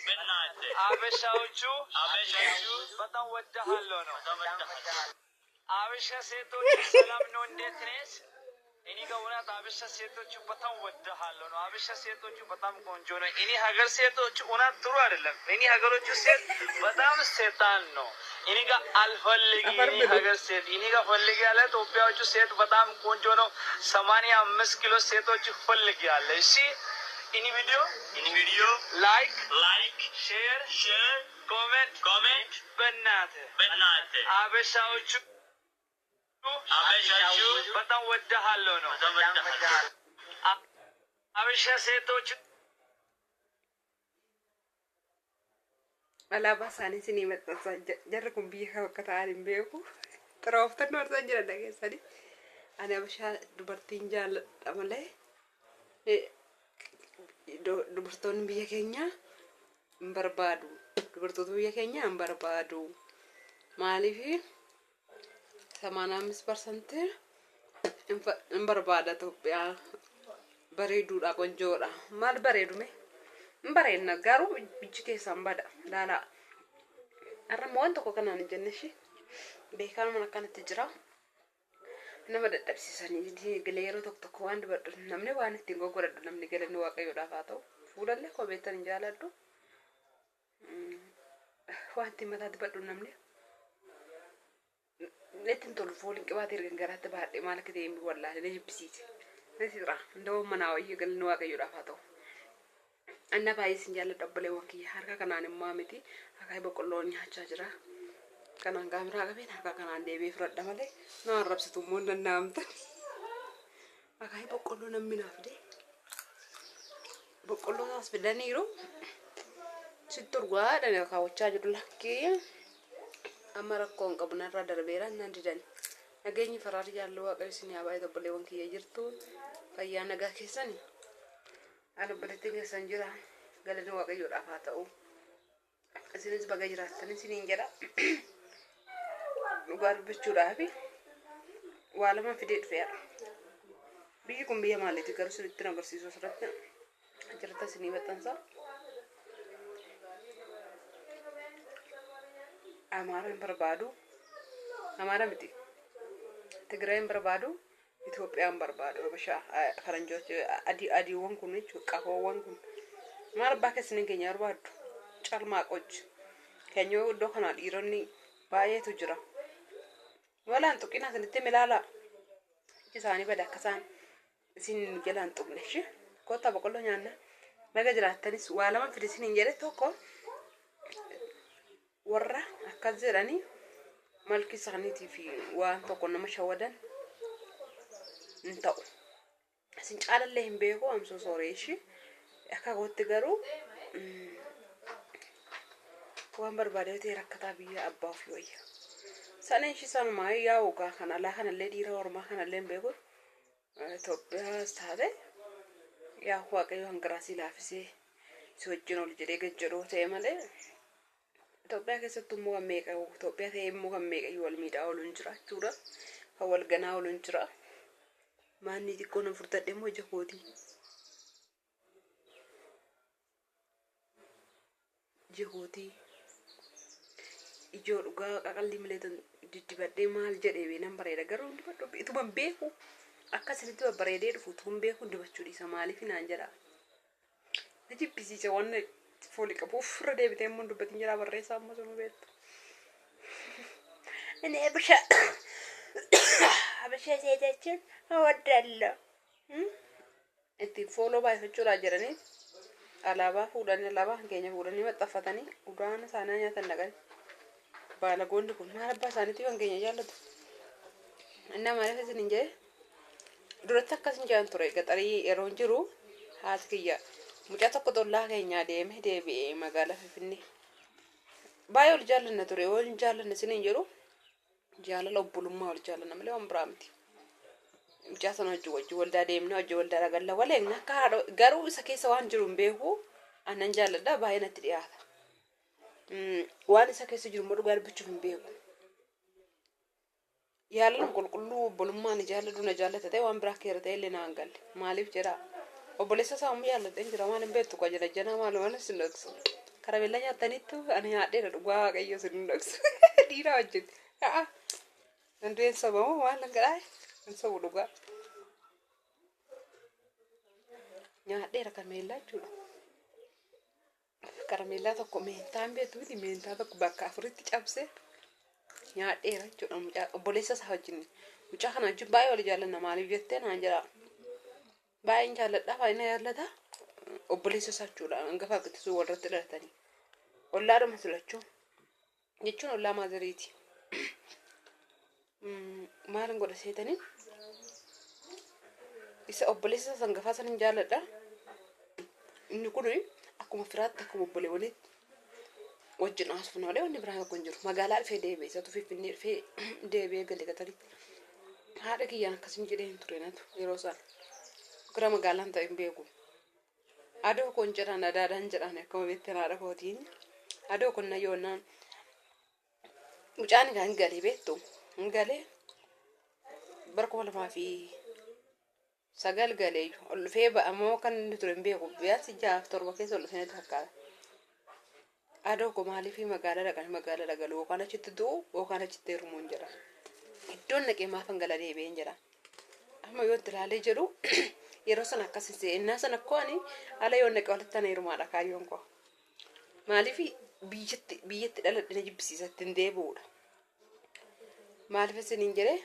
በእናትህ አበሻዎቹ በጣም ወድሃለሁ ነው። አበሻ ሴቶቹ ሰላም ነው፣ እንዴት ነሽ? እኔ ጋር እውነት አበሻ ሴቶቹ በጣም ወድሃለሁ ነው። አበሻ ሴቶቹ በጣም ቆንጆ ነው። እኔ ሀገር ሴቶቹ እውነት ጥሩ አይደለም። እኔ ሀገሮቹ ሴት በጣም ሴጣን ነው። እኔ ጋር አልፈልግ አፈር እኔ ብሉ። ሀገር ሴት እኔ ጋር ፈልግ ያለ ኢትዮጵያዎቹ ሴት በጣም ቆንጆ ነው። 85 ኪሎ ሴቶቹ ፈልግ ያለ እሺ። እኔ ቪዲዮ like share comment በእናትህ አበሻዎቹ በጣም ወድሃለሁ ነው። አበሻ ሴቶች Alaabaa isaanii isinii maxxansaa jarri kun biyya kam akka ta'an hin beeku. Xirooftannoo isaan jiran dhageessanii. Ani Habashaa dubartiin jaalladha malee dubartoonni biyya keenyaa hin barbaadu. Dubartoota biyya keenyaa hin barbaadu. Maaliif 85% hin barbaada Itoophiyaa bareeduudha qonjoodha. Maal bareedume? Hin bareedna garuu ijji keessaan bada laalaa. Har'a immoo waan tokko kanaan hin jenne ishee beekaan akkanatti jira. Nama dadhabsiisanii galee yeroo tokko tokko waan dubadhu namni waan ittiin goggodhadhu namni galanni waaqayyoodhaaf haa ta'u. Fuulallee kobeettan hin jaaladhu. Waan ittiin mataa dibadhu namni natti hin tolu fooliin qibaatee erga garaatti baadhee maal akka ta'e hin wallaalee na jibbisiise. Natti jira. Ndawoo manaa wayyee galanni waaqayyoodhaaf haa ta'u. Anna baay'ee isin jaalladha obboleewwan kiyya harka kanaan immoo miti akaayii boqqolloo nyaachaa jira. Kanaan kaameraa qabeen harka kanaan deebi'ee fudhadha malee na arrabsitu immoo hin danda'amtan. Akaayii boqqolloo namni naaf fide. Boqqolloo isaas fidaniiru. Sitti urgaadhaan kaawwachaa jiru lakkee amma rakkoo hin qabu narraa darbeera naan didan. Nageenyi faraarri jaalloo waaqayyo isin haa baay'atu obboleewwan kiyya jirtu fayyaa nagaa keessani. Ani obboleettiin keessan jira galanni waaqayyoodhaaf haa ta'u. Isinis baga jiraattan isiniin jedha. Dhugaa dubbachuudhaaf waa lama fidee dhufeera. Biyyi kun biyya maaliiti garuu isinitti agarsiisu asirratti achirratti isinii maxxansa. Amaara hin barbaadu. Amaara miti. Tigraay hin barbaadu. Itoophiyaa hin barbaadu. Habashaa faranjoota adii adiiwwan kun jechuudha qafoowwan kun. Maal abbaa keessaniin keenya barbaaddu? Calmaa qochi. Keenya iddoo kana dhiironni baay'eetu jira. Walaan tuqina isinitti ilaalaa. Iji isaanii bada akka isaan isin jalaan tuqne ishee. Kottaa boqqolloo nyaanna. Baga jiraattanis waa lama fide isiniin jedhe tokko warra akkas jedhanii malki isaaniitii fi waan tokko nama shawadan hin ta'u. Isin caalallee hin beeku I'm so sorry ishee. Akka kootti garuu waan barbaade yoo ta'e rakkataa biyya abbaa ofii wayya. Sana ishii sanumaa yaa'u gaa kan alaa kanallee dhiira ormaa kanallee hin beeku. Itoophiyaas taate yaa waaqayyo hangaraa si laafisee si wajjin ol jedhee gad jedhoo ta'e malee Itoophiyaa keessattuu immoo kan meeqa Itoophiyaa ta'e immoo kan meeqa wal miidhaa oolu hin jira jechuudha. Kan wal ganaa oolu hin jira. Maanni xiqqoo na furtadhe immoo ija kootii. Ija kootii. Ijoo dhugaa qaqallii malee diddibadhee maal jedhee bee nan bareeda garuu hin dibadhu ituma hin beeku akka isinitti babbareedee dhufu utuu hin beeku dibachuu dhiisa maaliif naan jedha. Na jibbisiisa waan foolii qabu ofirra deebitee immoo hin dubbatin jedhaa barreessaa amma sunuu beektu. Inni habashaa seetachuun hawaddaalla. Ittiin fooloo baay'ifachuudhaa jedhanii alaabaa fuudhanii alaabaa kan keenya fuudhanii maxxanfatanii udaan isaanii nyaatan dhaqanii. Baalagoonni kun maal abbaa isaaniitii kan keenya jaallatu. Inni maaliif isin hin jedhe duratti akkas hin jedhan ture gaxarii yeroo jiru haati kiyya mucaa tokko tollaa keenyaa deeme deebi'ee magaalaa Finfinnee. Baay'ee ol jaallanna ture yoo hin jaallanne isin hin jedhu jaalala obbolummaa ol jaallanna malee waan biraa miti. Mucaa sana wajjin wajjin waldaa deemna wajjin waldaa dhagalla wal eegna akka haadha garuu isa keessa waan jiru hin beeku anan jaalladha baay'ee natti dhiyaata. Waan isa keessa jiru immoo dhugaa dubbachuuf hin beeku. Jaalaluma qulqulluu obbolummaa ni jaalladhu na jaallata ta'e waan biraa keera ta'e illee naan galle. Maaliif jedhaa? Obboleessa isaa ammoo jaalladheen jira maal hin beektu kwa jala janaa maal waan isin dhoksu. Karameellaa nyaattaniittu? Ani nyaadheera, dhugaa Waaqayyo isin hin dhoksu. Dhiira wajjin. A'a. Dandeen sobamu waan dhangala'aa hin sobu dhugaa. Nyaadheera karameellaa jechuudha. Karameellaa tokko meentaan beektu miti, meentaa tokko bakka afuritti cabsee nyaadheera jechuudha. Mucaa obboleessa isaa wajjin, mucaa kana wajjin baay'ee wal jaallanna. Maaliif jettee naan jedha. Baay'een jaalladha, baay'ee na jaallata. Obboleessa isaa jechuudha. Hangafa argattisuu walirratti dhalatanii. Ollaadhuma silachuu jechuun ollaa maazariiti. Maalin godha seetanii, isa obboleessa isaa hangafaa sanin jaalladha. Inni kun akkuma firaatti, akkuma obboleewwaniitti wajjin haasofna malee wanni biraa tokko hin jiru. Magaalaa dhufee deebi'e, isatu Finfinnee dhufee deebi'ee gale Qataritti. Haadha kiyyaan akkasin jedhee hin ture natu yeroo sana. Gara magaalaan ta'e hin beeku. Adoo koon jedhaan, adaadhaan jedhaan, akkuma beektan haadha kootiin. Adoo kun na yoonnaan mucaan kan galee beektu hin galee, bara 2009 galee ol dhufee ba'amoo kan inni ture hin beeku. Biyyaatti 6 7 keessa ol dhufee natti fakkaata. Adoo koo, maaliif magaalaa dhaqanii magaalaa dhagalu, yookaan achitti du'u yookaan achitti heerumuun jedha. Iddoon dhaqee maafan gala deebi'een jedha. Amma yoo itti ilaalee jedhu, yeroo sana akkas hin se'e. Innaa sana akkoo ani ala yoo dhaqee walitti ana heerumaadha kaayyoon koo. Maaliif biyyatti dhaladhe na jibbisiisa, ittiin deebi'uudha. Maaliif isiniin jedhee,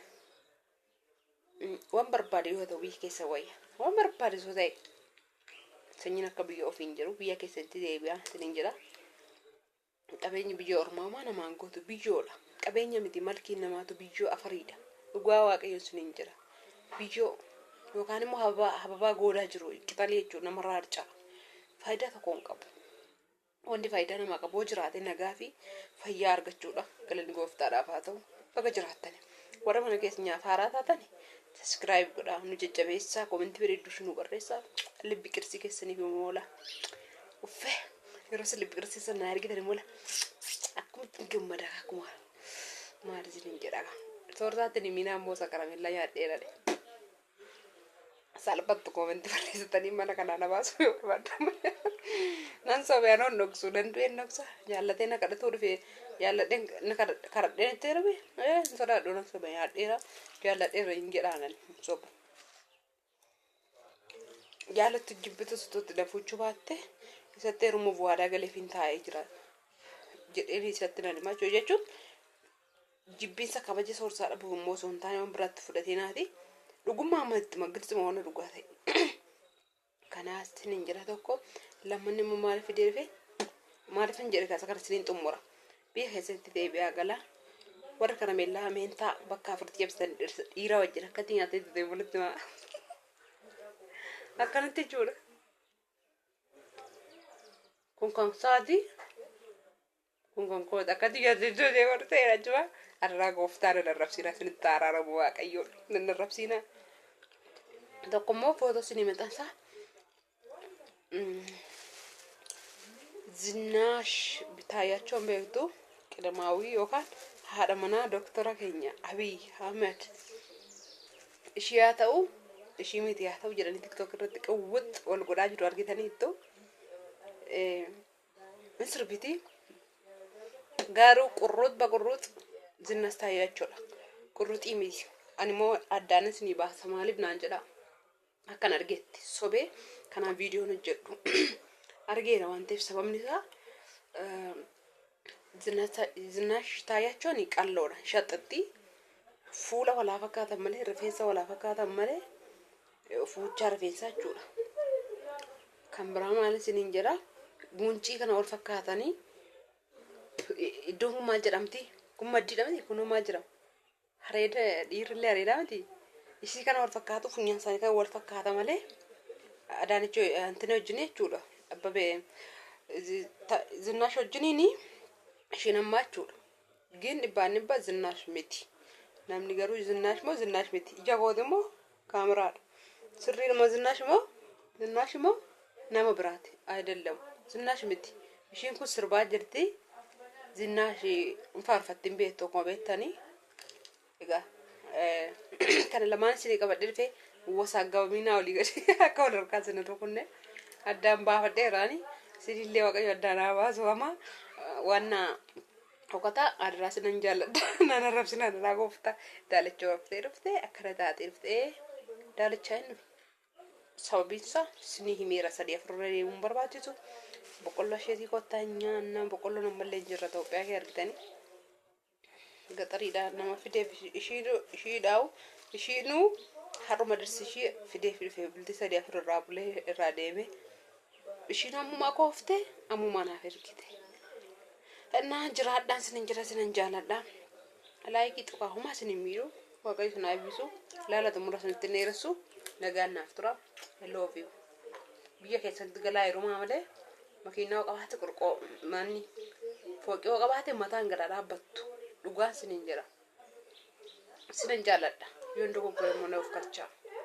waan barbaade yoo ta'u biyya keessa wayya. Waan barbaade yoo ta'e sanyiin akka biyya ofiin jiru, biyya keessatti deebi'a isiniin jedha. Qabeenyi biyya ormaa maa namaan gootu, biyyoodha. Qabeenya miti, malkiin namaatu biyyoo afariidha. Dhugaa Waaqayyo isiniin jira. Biyyoo yookaan immoo hababaa goodaa jiru qixalii jechuudha, namarraa harca'a. Faayidaa tokko hin qabu. Wanti faayidaa namaa qabu yoo jiraate nagaa fi fayyaa argachuudha. Galanni gooftaadhaaf haa ta'u. Baga jiraattani. Warra mana keessa nyaata haaraa taatani subscribe godhaa, nu jajjabeessaa, comment bareedduu nu barreessaa, libbi qirsii keessaniif moola. Uffee, yeroo isin libbi qirsii sana argitan moola akkumitti gammada, akkuma maal isiniin jedha. Soortaatti ni minaa immoo isa karameellaa nyaadheera. Salphattu comment barreessitanii mana kanaa na baasuu yoo barbaaddan. Nan sobee, anoon dhoksu, nan du'een dhoksa. Jaallatee na kadhatuu dhufee, jaalladheen na kadhadheen itti heerume, hin sodaadhu, nan sobe, nyaadheera, jaalladheera hin jedhaanan hin sobu. Jaalattu jibbitu sutuutti dafuuchuu baatte isatti heerumuuf waadaa galeef hin taa'ee jira jedheen isatti nan himaa jechuun jibbiinsa kabaja soorsaa dhabuuf immoo osoo hin taane waan biraatti fudhatee naati. Dhugummaa amma itti magilsuma waan dhugaa ta'e. Kanaas hin jira tokko lammanni immoo maaliif fidee dhufe, maaliif hin jedhe, kaasa kana isiniin xumura. Biyya keessatti deebi'aa gala. Warra karameellaa meentaa bakka afuritti cabsatan dhiira wajjin akkatti nyaatee itti walitti maa. Akkanatti jechuudha. Kun kan saati. Kun kan kooti akkatti nyaatee ijoollee warra ta'eera jechuudha. Arraa gooftaa nan arrabsiina, isinitti araaramu Waaqayyoon nan arrabsiina. Tokko immoo footoo isinii maxxansaa. Zinnaash Taayyaachoon beektu, Qidamaawii yookaan haadha manaa doktora keenya Abiy Ahmed. Ishii haa ta'u, ishii miti haa ta'u jedhanii TikTok irratti qawwux wal godhaa jiru argitaniittu. In sirbiti. Garuu qurruux baqurruux Zinnas Taayyaachoodha. Qurruxii miti. Ani immoo addaanis ni baasa, maaliif naan jedhaa. Akkan argetti sobee kanaan viidiyoon hojjedhu argeera waan ta'eef, sababni isaa Zinaash Taayyaachoon qalloodha, shaxxatti fuula walaa fakkaatan malee, rifeensa walaa fakkaatan malee, fuuchaa rifeensaa jechuudha. Kan biraa maal isiniin jedha, guuncii kana wal fakkaatanii, iddoon kun maal jedhamti? Kun maddiidha miti? Kunoo maal jedhama? Hareeda, dhiirrillee hareedaa miti? Isii kana wal fakkaatu, funyaan isaanii kan wal fakkaata malee Adaanech antini wajjin jechuudha. Abbabee Zinnaash wajjiniini isheen ammaa jechuudha. Gin dhibbaan dhibba Zinnaash miti. Namni garuu Zinnaash moo Zinnaash miti? Ija kooti immoo kaameraadha. Sirriidhuma Zinnaash moo Zinnaash moo nama biraati? Ayidallam. Zinnaash miti. Ishiin kun sirbaa jirti. Zinnaash hin faarfatti, hin beektu akkuma beektanii. Egaa kana lamaan isinii qabadhee dhufee wasaa gabaminaa olii gadi akka wal harkaa isin rukunne addaan baafadheeraani. Sinillee Waaqayyo addaan haa baasu amma waan dhokataa adaraa sinan jaalladha. Naan arrabsina adaraa gooftaa. Daalacha baftee dhuftee akkana taatee dhuftee daalachaa hin dhufe. Sababiin isaa sinii himeera sadii afurra deemuun barbaachisu. Boqqolloo isheetii kottaa nyaanna boqqolloon ammallee hin jirra Itoophiyaa kee argitanii. Gaxariidha nama fideef ishiidhaa'u ishiinuu har'uma dirsi ishii fideef dhufe bultii sadii afur irraa bulee irraa deeme. Ishiin ammumaa kooftee ammumaa naaf ergite. Innaa jiraadhaan sinin jira sinin jaaladha. Like tuqaa homaa sinin miidhu. Waaqayyo sin haa eebbisu. Laala xumura sinitti hin dheeressu. Nagaan naaf tura. I love you. Biyya keessatti galaa heerumaa malee makiinaa yoo qabaate qorqoo manni fooqii yoo qabaate mataan gara dhaabbattu. Dhugaan sinin jira. Sinin jaaladha. Yoon dogoggore immoo na of galchaa.